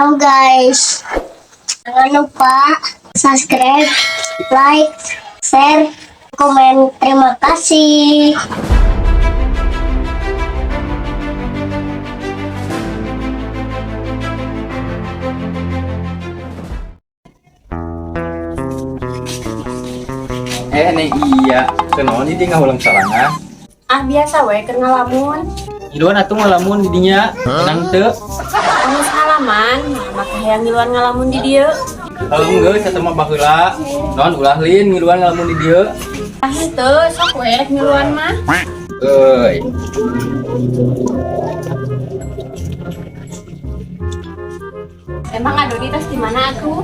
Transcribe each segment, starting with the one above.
Halo guys, jangan lupa subscribe, like, share, komen. Terima kasih. Eh, Neng, iya. Kunaon ini ngahulang sorangan? Ah, biasa we keur ngalamun. Ngiluan atuh ngalamun di dinya. Tenang teu? Geus halaman, maka hayang ngiluan ngalamun di dieu. Kalau geus eta mah baheula. Non ulah lin ngiluan ngalamun di dieu. Ah henteu, sok we ngiluan mah. Euy. Emang ado di tas di mana atuh?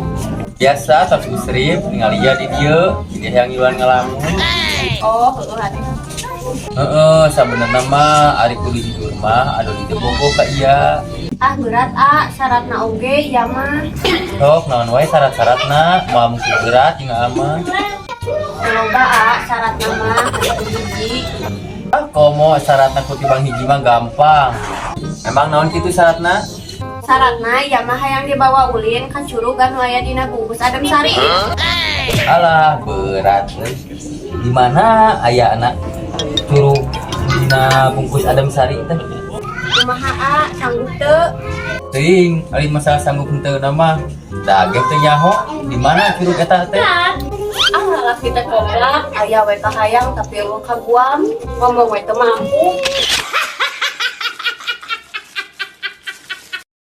Biasa tos usrip ningali ya di dieu, jadi hayang ngiluan ngalamun. Oh, heueuh atuh. Heeh, sabenerna mah ari kudu jujur mah ado di teu bogoh ka iya. Ah berat ah, syaratna oge ya mah. Sok naon wae syarat-syaratna, moal mungkin berat jeung ama. Loba ah syaratna mah kudu hiji. Ah, komo syaratna kutibang hiji mah gampang. Emang naon kitu syaratna? Syaratna ya mah hayang dibawa ulin ka curug anu aya dina bungkus adem sari. Alah, berat euy. Di mana aya anak curug dina bungkus adem sari teh? Kumaha ah, sanggup teu? Teuing, ari masalah sanggup henteu na mah. Da ge teu nyaho di mana curug eta teh? Ah lalaki teh koplak, aya we kahayang tapi eueuh kaguam, ngomong we teu mampu.